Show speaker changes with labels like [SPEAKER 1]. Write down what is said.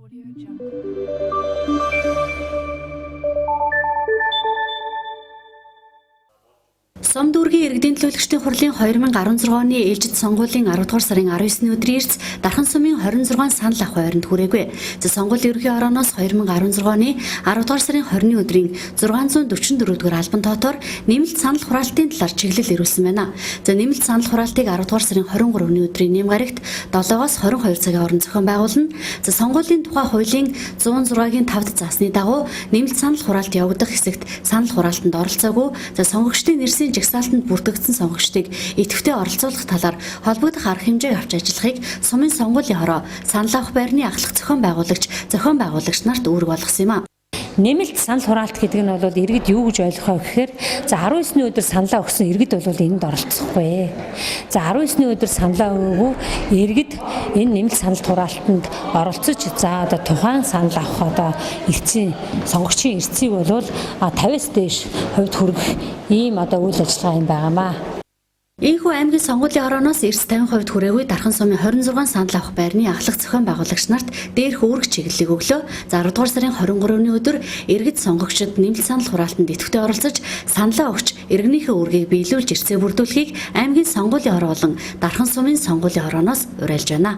[SPEAKER 1] Audio Jungle.
[SPEAKER 2] Сум дүүргийн иргэдийн төлөөлөгчдийн хурлын 2016 оны ээлжит сонгуулийн 10 дугаар сарын 19-ний өдрийн эрс Дархан сумын 26 санал авах байранд хүрээгүй. За, сонгуулийн ерөнхий хорооноос 2016 оны 10 дугаар сарын 20-ны өдрийн 644 дугаар албан тоотоор нэмэлт санал хураалтын талаар чиглэл ирүүлсэн байна. За, нэмэлт санал хураалтыг 10 дугаар сарын 23-ны өдрийн нэм гарагт 7-оос 22 цагийн хооронд зохион байгуулна. За, сонгуулийн тухай хуулийн 106-гийн 5-д заасны дагуу нэмэлт санал хураалт явагдах хэсэгт санал хураалтанд оролцоогүй, за, сонгогчдын нэрсийн жагсаалтанд бүртгэгдсэн сонгогчдыг идэвхтэй оролцуулах талаар холбогдох арга хэмжээг авч ажиллахыг сумын сонгуулийн хороо санал авах байрны ахлах зохион байгуулагч нарт үүрэг болгосон юм а.
[SPEAKER 3] Нэмэлт санал хураалт гэдэг нь бол иргэд юу гэж ойлгох вэ гэхээр, за, 19-ний өдөр саналаа өгсөн иргэд бол энд оролцохгүй. За, 19-ний өдөр саналаа өгөөгүй иргэд энэ нэмэлт санал хураалтанд оролцож, за, одоо тухайн санал авах одоо эрсийн сонгогчийн эрсийг бол 50-аас дээш хувьд хүргэх ийм одоо үйл ажиллагаа юм байгаа маа.
[SPEAKER 2] Ийхүү аймгийн сонгуулийн хорооноос эрс 50% хүрээгүй Дархан сумын 26 санал авах байрны ахлах зохион байгуулагч нарт дээрх үүрэг чиглэлийг өглөө. За, 10 дугаар сарын 23-ны өдөр иргэд сонгогчид нэмэлт санал хураалтанд идэвхтэй оролцож, саналаа өгч, иргэнийхээ үүргийг биелүүлж ирсээ бүрдүүлэхийг аймгийн сонгуулийн хороо болон Дархан сумын сонгуулийн хорооноос уриалж байна.